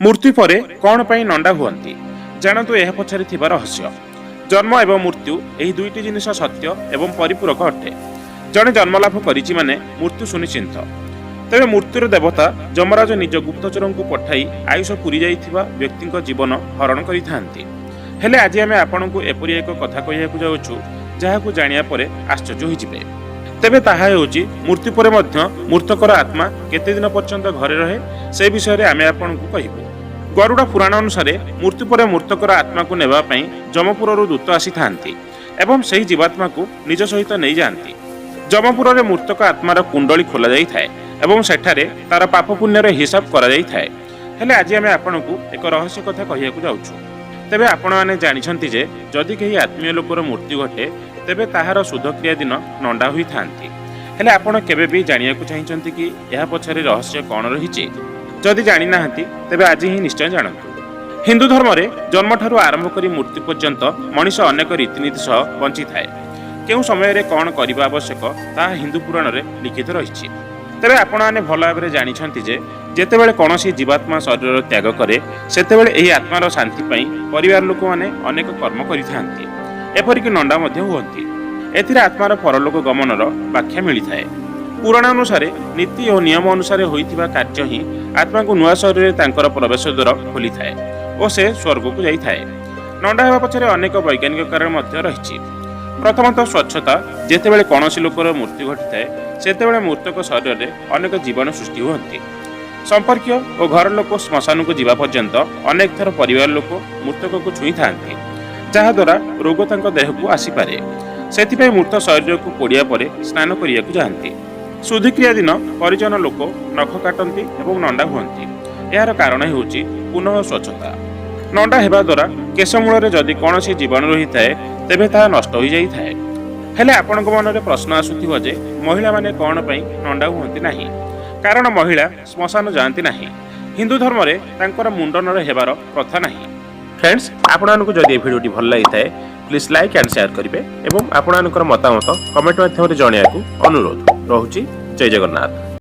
ମୃତ୍ୟୁ ପରେ କ'ଣ ପାଇଁ ନଣ୍ଡା ହୁଅନ୍ତି, ଜାଣନ୍ତୁ ଏହା ପଛରେ ଥିବା ରହସ୍ୟ। ଜନ୍ମ ଏବଂ ମୃତ୍ୟୁ, ଏହି ଦୁଇଟି ଜିନିଷ ସତ୍ୟ ଏବଂ ପରିପୂରକ ଅଟେ। ଜଣେ ଜନ୍ମଲାଭ କରିଛି ମାନେ ମୃତ୍ୟୁ ସୁନିଶ୍ଚିତ। ତେବେ ମୃତ୍ୟୁର ଦେବତା ଯମରାଜ ନିଜ ଗୁପ୍ତଚରଙ୍କୁ ପଠାଇ ଆୟୁଷ ପୁରି ଯାଇଥିବା ବ୍ୟକ୍ତିଙ୍କ ଜୀବନ ହରଣ କରିଥାନ୍ତି। ହେଲେ ଆଜି ଆମେ ଆପଣଙ୍କୁ ଏପରି ଏକ କଥା କହିବାକୁ ଯାଉଛୁ, ଯାହାକୁ ଜାଣିବା ପରେ ଆଶ୍ଚର୍ଯ୍ୟ ହୋଇଯିବେ। ତେବେ ତାହା ହେଉଛି, ମୃତ୍ୟୁ ପରେ ମଧ୍ୟ ମୃତକର ଆତ୍ମା କେତେ ଦିନ ପର୍ଯ୍ୟନ୍ତ ଘରେ ରହେ, ସେ ବିଷୟରେ ଆମେ ଆପଣଙ୍କୁ କହିବୁ। ଗରୁଡ଼ ପୁରାଣ ଅନୁସାରେ ମୃତ୍ୟୁ ପରେ ମୃତକର ଆତ୍ମାକୁ ନେବା ପାଇଁ ଯମପୁରରୁ ଦୂତ ଆସିଥାନ୍ତି ଏବଂ ସେହି ଜୀବାତ୍ମାକୁ ନିଜ ସହିତ ନେଇଯାଆନ୍ତି। ଯମପୁରରେ ମୃତକ ଆତ୍ମାର କୁଣ୍ଡଳୀ ଖୋଲା ଯାଇଥାଏ ଏବଂ ସେଠାରେ ତାର ପାପ ପୁଣ୍ୟର ହିସାବ କରାଯାଇଥାଏ। ହେଲେ ଆଜି ଆମେ ଆପଣଙ୍କୁ ଏକ ରହସ୍ୟ କଥା କହିବାକୁ ଯାଉଛୁ। ତେବେ ଆପଣମାନେ ଜାଣିଛନ୍ତି ଯେ ଯଦି କେହି ଆତ୍ମୀୟ ଲୋକର ମୃତ୍ୟୁ ଘଟେ, ତେବେ ତାହାର ଶୁଦ୍ଧକ୍ରିୟା ଦିନ ନଣ୍ଡା ହୋଇଥାନ୍ତି। ହେଲେ ଆପଣ କେବେ ବି ଜାଣିବାକୁ ଚାହିଁଛନ୍ତି କି ଏହା ପଛରେ ରହସ୍ୟ କ'ଣ ରହିଛି? ଯଦି ଜାଣିନାହାନ୍ତି, ତେବେ ଆଜି ହିଁ ନିଶ୍ଚୟ ଜାଣନ୍ତୁ। ହିନ୍ଦୁ ଧର୍ମରେ ଜନ୍ମଠାରୁ ଆରମ୍ଭ କରି ମୃତ୍ୟୁ ପର୍ଯ୍ୟନ୍ତ ମଣିଷ ଅନେକ ରୀତିନୀତି ସହ ବଞ୍ଚିଥାଏ। କେଉଁ ସମୟରେ କ'ଣ କରିବା ଆବଶ୍ୟକ, ତାହା ହିନ୍ଦୁ ପୁରାଣରେ ଲିଖିତ ରହିଛି। ତେବେ ଆପଣମାନେ ଭଲ ଭାବରେ ଜାଣିଛନ୍ତି ଯେ ଯେତେବେଳେ କୌଣସି ଜୀବାତ୍ମା ଶରୀରର ତ୍ୟାଗ କରେ, ସେତେବେଳେ ଏହି ଆତ୍ମାର ଶାନ୍ତି ପାଇଁ ପରିବାର ଲୋକମାନେ ଅନେକ କର୍ମ କରିଥାନ୍ତି, ଏପରିକି ନଣ୍ଡା ମଧ୍ୟ ହୁଅନ୍ତି। ଏଥିରେ ଆତ୍ମାର ପରଲୋକ ଗମନର ବ୍ୟାଖ୍ୟା ମିଳିଥାଏ। ପୁରାଣ ଅନୁସାରେ ନୀତି ଓ ନିୟମ ଅନୁସାରେ ହୋଇଥିବା କାର୍ଯ୍ୟ ହିଁ ଆତ୍ମାକୁ ନୂଆ ଶରୀରରେ ତାଙ୍କର ପ୍ରବେଶ ଦ୍ୱାର ଖୋଲିଥାଏ ଓ ସେ ସ୍ୱର୍ଗକୁ ଯାଇଥାଏ। ନଣ୍ଡା ହେବା ପଛରେ ଅନେକ ବୈଜ୍ଞାନିକ କାରଣ ମଧ୍ୟ ରହିଛି। ପ୍ରଥମତଃ ସ୍ୱଚ୍ଛତା। ଯେତେବେଳେ କୌଣସି ଲୋକର ମୃତ୍ୟୁ ଘଟିଥାଏ, ସେତେବେଳେ ମୃତକ ଶରୀରରେ ଅନେକ ଜୀବାଣୁ ସୃଷ୍ଟି ହୁଅନ୍ତି। ସମ୍ପର୍କୀୟ ଓ ଘର ଲୋକ ଶ୍ମଶାନକୁ ଯିବା ପର୍ଯ୍ୟନ୍ତ ଅନେକ ଥର ପରିବାର ଲୋକ ମୃତକକୁ ଛୁଇଁଥାନ୍ତି, ଯାହାଦ୍ୱାରା ରୋଗ ତାଙ୍କ ଦେହକୁ ଆସିପାରେ। ସେଥିପାଇଁ ମୃତ ଶରୀରକୁ ପୋଡ଼ିବା ପରେ ସ୍ନାନ କରିବାକୁ ଯାଆନ୍ତି। ଶୁଦ୍ଧିକ୍ରିୟା ଦିନ ପରିଜନ ଲୋକ ନଖ କାଟନ୍ତି ଏବଂ ନଣ୍ଡା ହୁଅନ୍ତି। ଏହାର କାରଣ ହେଉଛି ପୁନଃ ସ୍ୱଚ୍ଛତା। ନଣ୍ଡା ହେବା ଦ୍ୱାରା କେଶମୂଳରେ ଯଦି କୌଣସି ଜୀବାଣୁ ରହିଥାଏ, ତେବେ ତାହା ନଷ୍ଟ ହୋଇଯାଇଥାଏ। ହେଲେ ଆପଣଙ୍କ ମନରେ ପ୍ରଶ୍ନ ଆସୁଥିବ ଯେ ମହିଳାମାନେ କ'ଣ ପାଇଁ ନଣ୍ଡା ହୁଅନ୍ତି ନାହିଁ? କାରଣ ମହିଳା ଶ୍ମଶାନ ଯାଆନ୍ତି ନାହିଁ। ହିନ୍ଦୁ ଧର୍ମରେ ତାଙ୍କର ମୁଣ୍ଡନର ହେବାର ପ୍ରଥା ନାହିଁ। ଫ୍ରେଣ୍ଡସ୍, ଆପଣମାନଙ୍କୁ ଯଦି ଏ ଭିଡ଼ିଓଟି ଭଲ ଲାଗିଥାଏ, ପ୍ଲିଜ୍ ଲାଇକ୍ ଆଣ୍ଡ ସେୟାର କରିବେ ଏବଂ ଆପଣମାନଙ୍କର ମତାମତ କମେଣ୍ଟ ମାଧ୍ୟମରେ ଜଣାଇବାକୁ ଅନୁରୋଧ ରହୁଛି। ଜୟ ଜଗନ୍ନାଥ।